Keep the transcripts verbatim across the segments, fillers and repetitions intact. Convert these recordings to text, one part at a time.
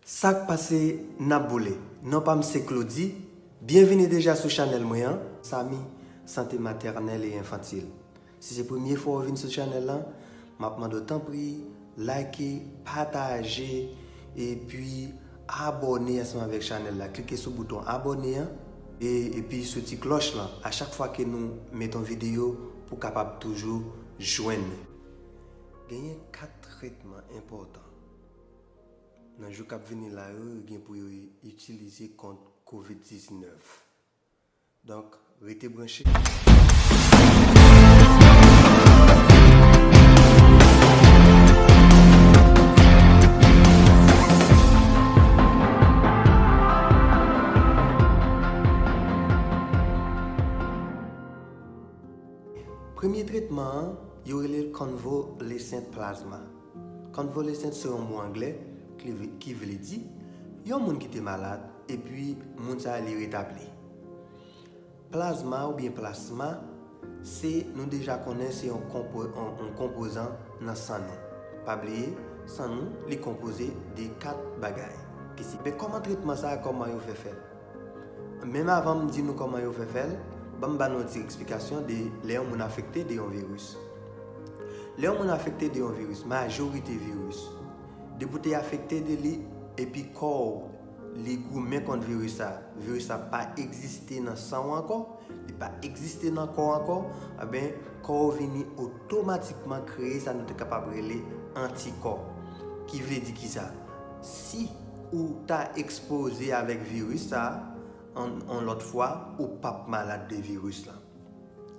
Sa k pase, n ap boule. Non pa m se Claudy. Byenvini deja sou chanèl mwen an, Samy, Sante Matènèl e Enfantil. Si se premye fwa w vin sou chanèl la, m ap mande w tanpri, like, pataje, epi abòne ansanm avèk chanèl la. Klike sou bouton abòne an, e, epi sou ti klòch lan. A chak fwa ke nou met yon videyo, pou w kapab toujou jwenn li. Genyen kat tretman enpòtan nan jou k ap vini la yo, yo gen pou yo itilize kont kovid diznèf. Donk, rete branche. Premye tretman an, yo rele l convalescent plasma. Convalescent se yon mo anglè ki vle, ki vle di yon moun ki te malad, epi moun sa a li retabli. Plazma oubyen plasma, se, nou deja konnen se yon konpo-, yon, yon konpozan nan san nou. Pa bliye, san nou, li konpoze de kat bagay. Ki se, men kòman tretman sa a, kòman yo fè fè l? Menm avan m di nou kòman yo fè fè l, ban m ba nou yon ti eksplikasyon de lè yon moun afekte de yon viris. Lè yon moun afekte de yon viris, majorite viris, depi w te afekte de li, epi kò w, li goumen kont viris sa, viris sa pa egziste nan san w ankò, li pa egziste nan kò w ankò, enben, kò w vini otomatikman kreye sa nou te kapab rele antikò. Ki vle di kisa? Si ou ta ekspoze avèk viris sa, an, an lòt fwa, ou p ap malad de viris lan.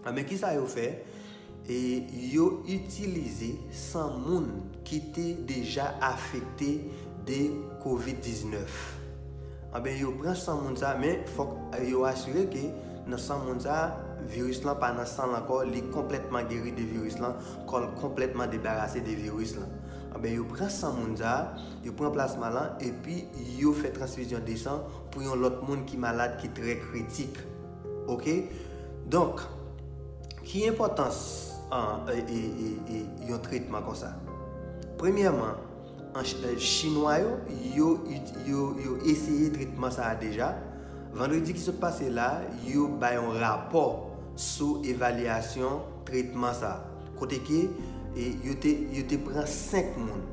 Enben, kisa yo fè? E yo itilize san moun ki te deja afekte de kovid diznèf. Enben, yo pran san moun sa, men fòk yo asire ke nan san moun sa, viris lan pa nan san l ankò, li konplètman geri de viris lan, kò l konplètman debarase de viris lan. Enben, yo pran san moun sa, yo pran plasma lan, epi yo fè transfizyon de san pou yon lòt moun ki malad, ki trè kritik. Oke? Donk, ki enpòtans, an, e, e, e, e, yon tretman konsa? Premyèman, an Ch-, e, Chinwa yo, yo, yo, yo eseye tretman sa a deja. Vandredi ki sot pase la, yo bay yon rapò sou evalyasyon tretman sa a. Kote ke, e, yo te, yo te pran senk moun.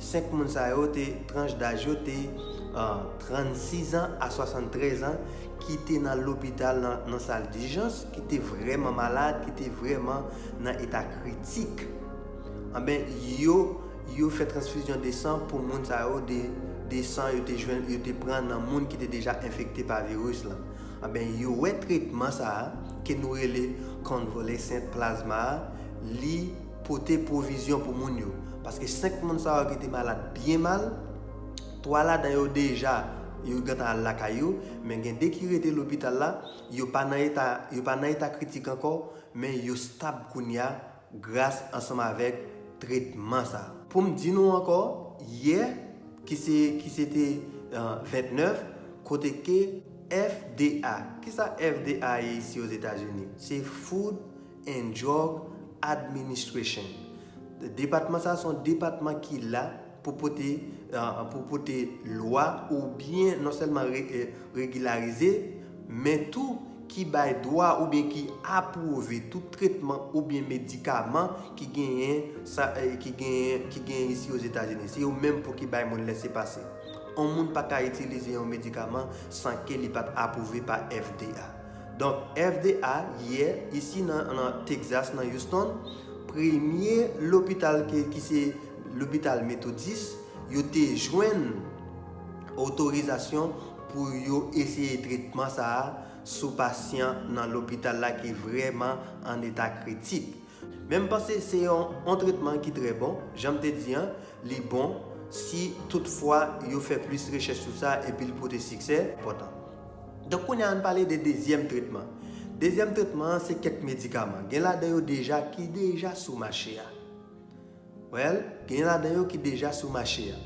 Senk moun sa yo te, tranch daj yo te, e, trannsis an a swasanntrèz an, ki te nan lopital nan, nan sal dijans, ki te vrèman malad, ki te vrèman nan eta kritik. Anben, yo, yo fè transfizyon de san pou moun sa yo, de, de san yo te jwenn, yo te pran nan moun ki te deja enfekte pa viris lan. Anben, yo wè tretman sa a, ke nou rele convalescent plasma a, li pote pwovizyon pou moun yo. Paske senk moun sa yo ki te malad byen mal, twa ladan yo deja, yo gentan al lakay yo, men gen de ki rete lopital la, yo pa nan eta, yo pa nan eta kritik ankò, men yo stab kounye a gras ansanm avèk tretman sa. Pou m di nou ankò, yè, ki se, ki se te, e, ventnèf, kote ke F D A. Kisa F D A ye isi Ozetazini? Se Food and Drug Administration. Depatman sa se yon depatman ki la pou pote, e, pou pote lwa oubyen non sèlman re-, e, regilarize, men tou ki bay dwa oubyen ki apwouve tout tretman oubyen medikaman ki genyen sa, e, ki genyen, ki genyen isi Ozetazini. Se yo menm pou ki bay moun lèsepase. On moun pa ka itilize yon medikaman san ke li pa t apwouve pa F D A. Donk, F D A, yè, isi nan, nan Texas, nan Houston, premye lopital ke, ki se lopital Metodis, yo te jwenn otorizasyon pou yo eseye tretman sa a sou pasyan nan lopital la ki vrèman an eta kritik. Men m panse se yon, yon tretman ki trè bon, jan m te di an, li bon si toutfwa yo fè plis rechèch sou sa epi l pote siksè, enpòtan. Donk, kounye a, ann pale de dezyèm tretman. Dezyèm tretman an, se kèk medikaman. Gen ladan yo deja ki deja sou mache a. Well, gen ladan yo ki deja sou mache a.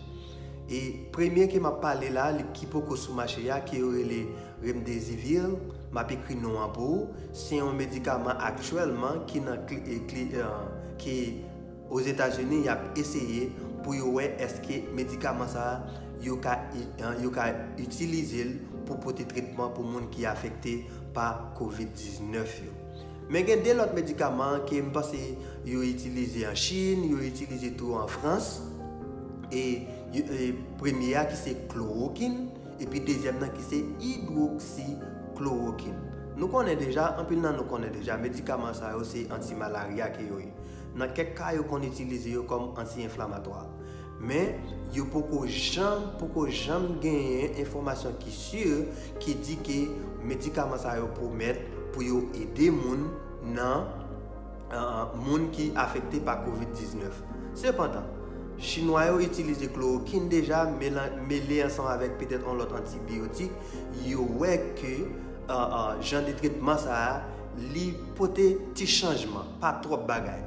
E premye ke m ap pale la, li ki poko sou mache a, ke yo rele Remdesivir, m ap ekri non an pou ou. Se yon medikaman aktyèlman ki nan kli-, e, kli-, e, ki Ozetazini, y ap eseye pou yo wè èske medikaman sa a yo ka, yo ka itilize l pou pote tretman pou moun ki afekte pa kovid diznèf yo. Men gen de lòt medikaman ke m panse yo itilize an Chin, yo itilize tou an Frans. E, e premye a ki se klorokin, epi dezyèm nan ki se idwoksiklorokin. Nou konnen deja, anpil nan nou konnen deja, medikaman sa yo se antimalarya ke yo ye. Nan kèk ka, yo konn itilize yo kòm anti-enflamatwa. Men, yo poko janm, poko janm genyen enfòmasyon ki si, ki di ke medikaman sa yo pwomèt pou yo ede moun nan, uh, moun ki afekte pa kovid diznèf. Sepandan, Chinwa yo itilize klorokin deja, mele ansanm avèk petèt yon lòt antibiyotik, yo wè ke, uh, uh, jan de tretman sa a, li pote ti chanjman, pa twòp bagay.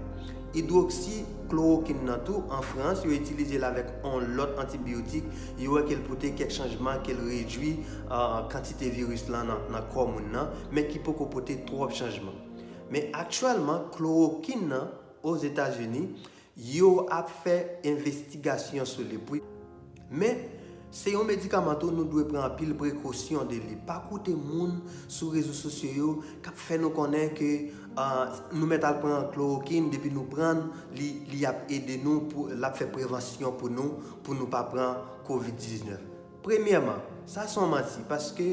Idwoksiklorokin nan tou, an Frans, yo itilize l avèk yon lòt antibiyotik, yo wè ke l pote kèk chanjman, ke l redwi, uh, kantite viris lan nan, nan kò moun nan, men ki poko pote twòp chanjman. Men aktyèlman, klorokin nan, Ozetazini, yo ap fè envestigasyon sou li. Men, se yon medikaman tou, nou dwe pran anpil prekosyon de li. Pa koute moun sou rezo sosyo yo k ap fè nou konnen ke, uh, nou mèt al pran klorokin, depi nou pran l, li, li ap ede nou, pou, l ap fè prevansyon pou nou, pou nou pa pran kovid diznèf. Premyèman, sa se yon manti, paske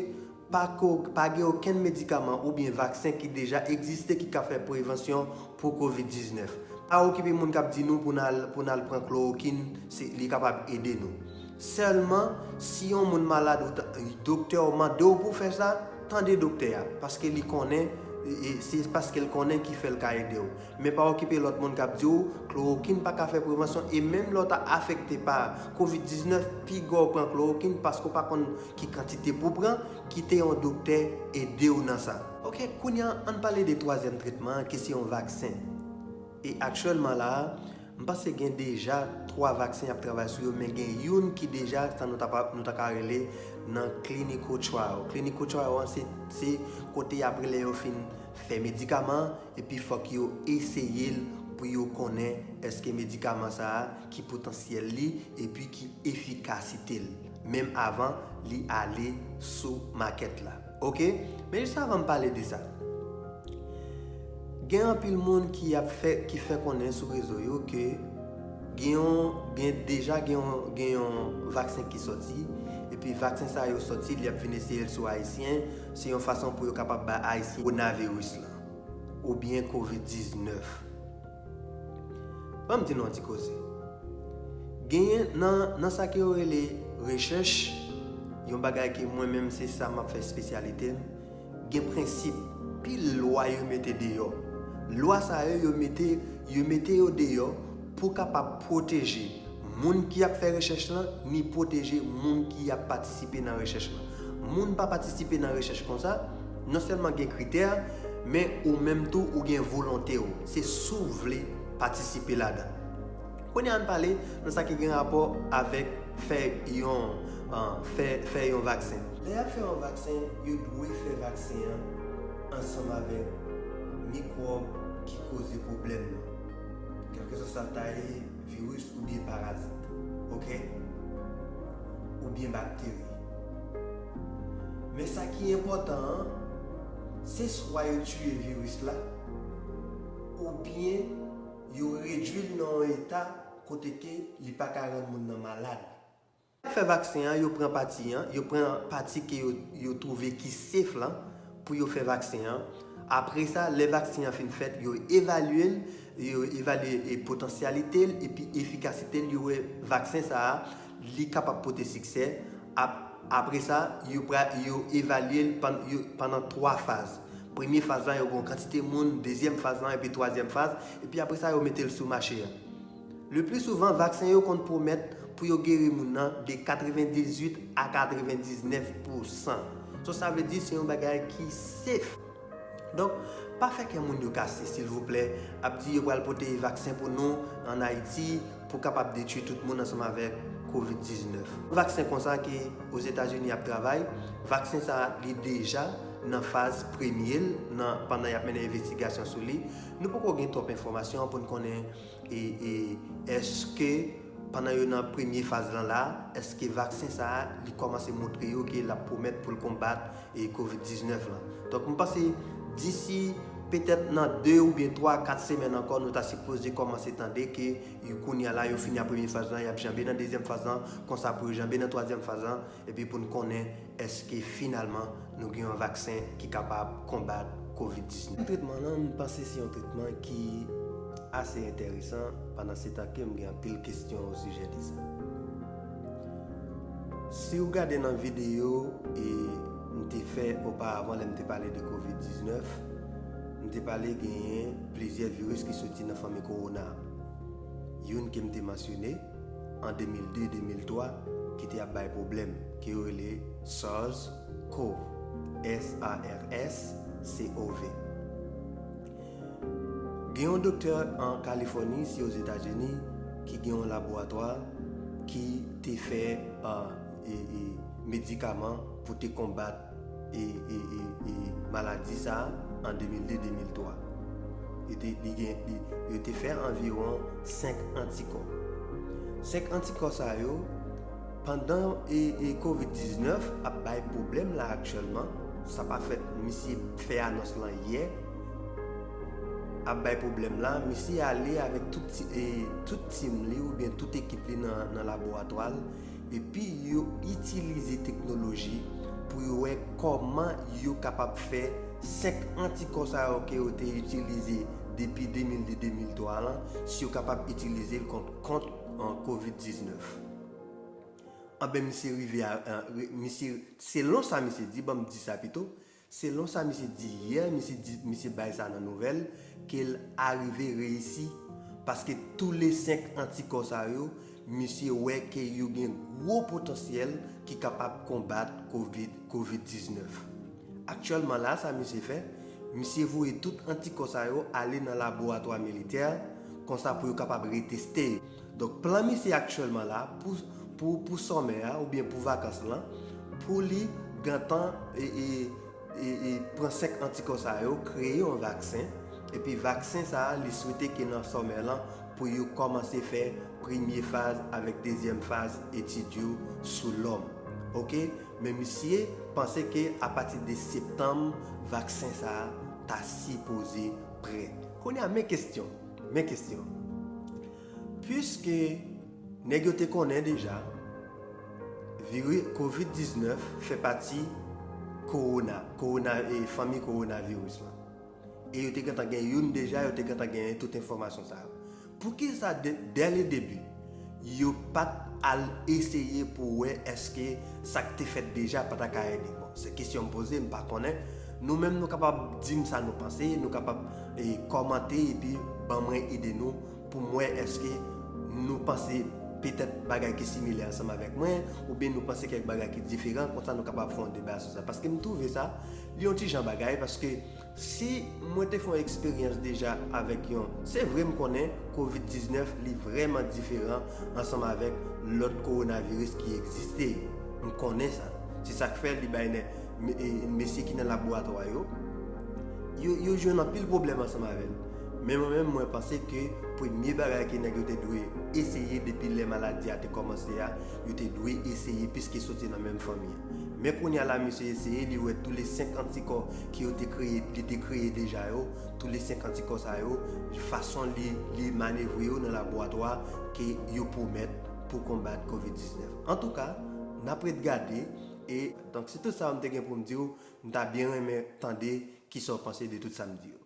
pa ko, pa gen okenn medikaman oubyen vaksen ki deja egziste ki ka fè prevansyon pou kovid diznèf. Pa okipe moun k ap di nou pou n al, pou n al pran klorokin, se, li kapab ede nou. Sèlman, si yon moun malad, ou ta, doktè w mande w pou w fè sa, tande doktè a, paske li konnen, e, e, se paske l konnen ki fè l ka ede w. Men pa okipe lòt moun k ap di w klorokin pa ka fè prevansyon, e menm lè w ta afekte pa kovid diznèf, piga w pran klorokin paske w pa konn ki kantite pou w pran, kite yon doktè ede w nan sa. Oke, kounye a, ann pale de twazyèm tretman an, ki se yon vaksen. E aktyèlman la a, m panse gen deja twa vaksen y ap travay sou yo, men gen youn ki deja, sa nou ta, nou ta ka rele nan clinical trial. Clinical trial an, se, se kote y ap rele yo fin fè medikaman an, epi fòk yo eseye l pou yo konnen èske medikaman sa a, ki potansyèl li, epi ki efikasite l, menm avan li ale sou makèt la. Oke? Men jis avan m pale de sa, gen anpil moun ki ap fè, ki fè konnen sou rezo yo ke gen yon, gen deja gen yon, gen yon vaksen ki sòti, epi vaksen sa yo sòti, li ap vin eseye l sou Ayisyen, se yon fason pou yo kapab bay Ayisyen kowonaviris lan, oubyen kovid diznèf. Ban m di nou yon ti koze. Genyen nan, nan sa ke yo rele rechèch, yon bagay ke mwen menm se sa m ap fè espesyalite m, gen prensip, pil lwa yo mete deyò. Lwa sa yo, yo mete, yo mete yo deyò pou kapab pwoteje moun ki ap fè rechèch lan, ni pwoteje moun ki ap patisipe nan rechèch lan. Moun pa patisipe nan rechèch konsa, non sèlman gen kritè, men ou menm tou ou gen volonte w. Se si w vle patisipe ladan. Kounye a ann pale nan sa ki gen rapò avèk fè yon, uh, fè, fè yon vaksen. Lè y ap fè yon vaksen, yo dwe fè vaksen an ansanm avèk mikwòb ki koze pwoblèm nan. Kèlkeswa sa l ta ye, viris oubyen parazit, oke? Oubyen bakteri. Men sa ki enpòtan an, se swa yo tiye viris la, oubyen yo redwi l nan yon eta kote ke li pa ka rann moun nan malad. Fè vaksen an, yo pran pati an, yo pran pati ke yo, yo twouve ki safe lan pou yo fè vaksen an. Apre sa, lè vaksen an fin fèt, yo evalye l, yo evalye, e, potansyalite l epi efikasite l, yo wè vaksen sa a, li kapab pote siksè. Ap-, apre sa, yo pra-, yo evalye l pann-, yo, pandan twa faz. Premye faz la, yo gen yon kantite moun, dezyèm faz lan, epi twazyèm faz, epi apre sa, yo mete l sou mache a. Le pli souvan, vaksen yo konn pwomèt pou yo geri moun nan de katrevendizuit a katrevendiznèf pousan. So, sa vle di se yon bagay ki safe. Donk, pa fè kè moun yo kase, silvouplè, ap di yo pral pote vaksen pou nou ann Ayiti pou kapab detwi tout moun ansanm avèk kovid diznèf. Vaksen konsa ke Ozetazini ap travay, vaksen sa a, li deja nan faz premye l, nan, pandan y ap mennen envestigasyon sou li. Nou poko gen twòp enfòmasyon pou n konnen e, e èske Pandan yo nan premye faz lan la, èske vaksen sa a, li kòmanse montre yo ke l ap pwomèt pou l konbat e kovid diznèf lan? Donk, m panse disi petèt nan de oubyen twa, kat semèn ankò, nou ta sipoze kòmanse tande ke yo, kounye a la, yo fini ak premye faz lan, y ap janbe nan dezyèm faz lan, konsa pou yo janbe nan twazyèm faz lan, epi pou n konnen èske finalman nou gen yon vaksen ki kapab konbat kovid diznèf. Tretman an, m panse se yon tretman ki ase enteresan, pandan se tan ke m gen anpil kesyon o sijè de sa. Si w gade nan videyo e m te fè oparavan lè m te pale de kovid diznèf, m te pale genyen plizyè viris ki soti nan fanmi kowona. Youn ke m te mansyone an de mil de, de mil twa, ki te ap bay pwoblèm, ke yo rele SARS-CoV, S A R S C O V. Gen yon doktè an Kalifòni, isi Ozetazini, ki gen yon laboratwa ki te fè, ah, e, e, medikaman pou te konbat e, e, e, e maladi sa a an de mil de, de mil twa. Yo te, li gen, li, yo te fè anviwon senk antikò. Senk antikò sa yo, pandan e, e kovid diznèf ap bay pwoblèm la aktyèlman, sa pa fèt, misye fè anons lan yè, ap bay pwoblèm la, misye ale avèk tout ti, e, tout tim li oubyen tout ekip li nan, nan laboratwa l, epi yo itilize teknoloji pou yo wè kòman yo kapab fè senk antikò sa yo ke yo te itilize depi de mil de, de mil twa lan, si yo kapab itilize l kont, kont, an, kovid diznèf. Anben, misye rive a, a, re-, misye, selon sa misye di, ban m di sa pito, selon sa misye di yè, misye di, misye bay sa nan nouvèl, ke l arive reyisi, paske tou le senk antikò sa yo, misye wè ke yo gen gwo potansyèl ki kapab konbat kovid, kovid diznèf. Aktyèlman la, sa misye fè, misye voye tout antikò sa yo ale nan laboratwa militè, konsa pou yo kapab reteste yo. Donk, plan misye aktyèlman la, pou, pou, pou sòmè a, oubyen pou vakans lan, pou li gentan, e, e, e, e, pran senk antikò sa yo, kreye yon vaksen, epi vaksen sa a, li swete ke nan sòmè lan, pou yo kòmanse fè premye faz avèk dezyèm faz etid yo sou lòm. Oke? Men misye panse ke apati de septanm, vaksen sa a ta sipoze prè. Kounye a, men kesyon, men kesyon. Piske nèg yo te konnen deja, viri-, kovid diznèf fè pati kowona, kowona, e, fanmi kowonaviris lan. E yo te gentan gen youn deja, yo te gentan genyen tout enfòmasyon sa yo. Poukisa, dè, dè le debi, yo pa t al eseye pou wè èske sa k te fèt deja pa ta ka ede? Bon, se kesyon m poze, m pa konnen. Nou menm, nou kapab di m sa nou panse, nou kapab, e, kòmante epi ban mwen ide nou pou m wè èske nou panse petèt bagay ki similè ansanm avèk mwen, oubyen nou panse kèk bagay ki diferan, konsa nou kapab fè yon deba sou sa. Paske m twouve sa, li yon ti jan bagay, paske si mwen te fè yon eksperyans deja avèk yon, se vre m konnen kovid diznèf li vrèman diferan ansanm avèk lòt kowonaviris ki egziste yo. M konnen sa. Se sa k fè li bay nè, me-, e, mesye ki nan laboratwa yo, yo, yo jwenn anpil pwoblèm ansanm avè l. Men mwen menm, mwen panse ke premye bagay ke nèg yo te dwe eseye depi lè maladi a te kòmanse a, yo te dwe eseye piske soti nan menm fanmi an. Men kounye a la, misye eseye, li wè tou le senk antikò ke yo te kreye, li te kreye deja yo, tou le senk antikò sa yo, fason li, li manevre yo nan laboratwa ke yo pwomèt pou konbat kovid diznèf. Antouka, n ap ret gade, e, donk, se tout sa m te gen pou m di w, m ta byen renmen tande kisa w panse de tout sa m di yo.